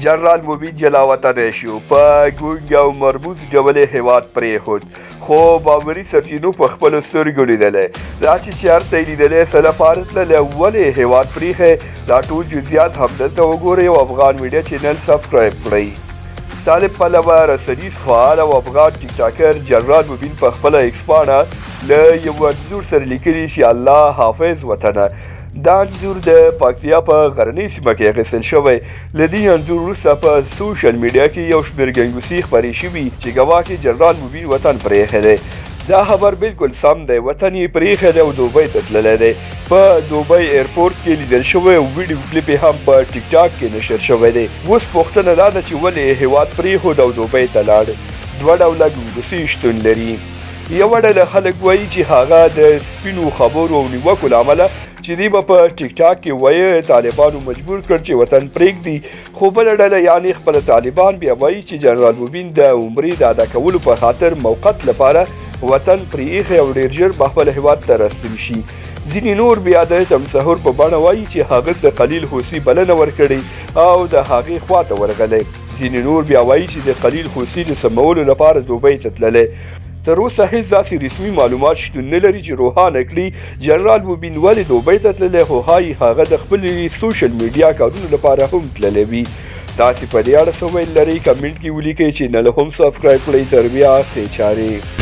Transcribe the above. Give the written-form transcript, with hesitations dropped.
جنرال مبین جلا وطنه شو، په ګونګ او مرموز ډول یې هېواد پرېښود، خو باوري سرچینو په خپلو سترګو لیدلی. دا چې چېرته یې لیدلی، څه لپاره تللی او ولې یې هېواد پرېښی، دا ټول جزیات همدلته وګورئ او افغان میډیا چینل سبسکرایب کړئ. طالب پلوه رسنیز فعال او افغان ټیک ټاکر جنرال مبین په خپله ایکس پاڼه له یو انځور سره لیکلي چې الله حافظ وطنه. دا انځور د پکتیا په غرنۍ سیمه کې اخیستل شوی. له دې انځور وروسته په سوشل میډیا کې یو شمېر ګنګوسې خپرې شوي چې ګواکې جنرال مبین وطن پرېښی دی. دا خبر بالکل سم دی، وطن یې پرېښی دی او دوبۍ ته تللی دی. په دوبۍ ایرپورټ کې لیدل شوی او ویډیو کلیپ یې هم په ټیک ټاک کې نشر شوی دی. اوس پوښتنه دا ده چې ولې یې هېواد پرېښود او دوبۍ ته لاړ؟ دوه ډوله ګنګوسې شتون لري. یوه ډله خلک وایي چې هغه د سپینو خبرو او نیوکو له امله چې دی به په ټیک ټاک کې وایي طالبانو مجبور کړ چې وطن پرېږدي، خو بله ډله یعنې خپله طالبان بیا وایي چې جنرال مبین د عمرې د ادا کولو په خاطر موقت لپاره وطن پرې ایښی او ډېر ژر به خپل هېواد ته راستون شي. ځینې نور بیا د تمسحر په بڼه وایي چې هغه د قلیل هوسي بلنه ورکړې او د هغې خواته ورغلی. ځینې نور بیا وایي چې د قلیل هوسي د سمولو لپاره دوبۍ ته تللی. تر اوسه هیڅ داسې رسمي معلومات شتون نه لري چې روښانه کړي جنرال مبین ولې دوبۍ ته تللی، خو ښايي هغه د خپلې سوشل میډیا کارونو لپاره هم تللی وي. تاسې په دې اړه څه ویل لرئ؟ کمنټ کې ولیکئ. چینل هم سبسکرایب کړئ. تر بیا، ښې چارې.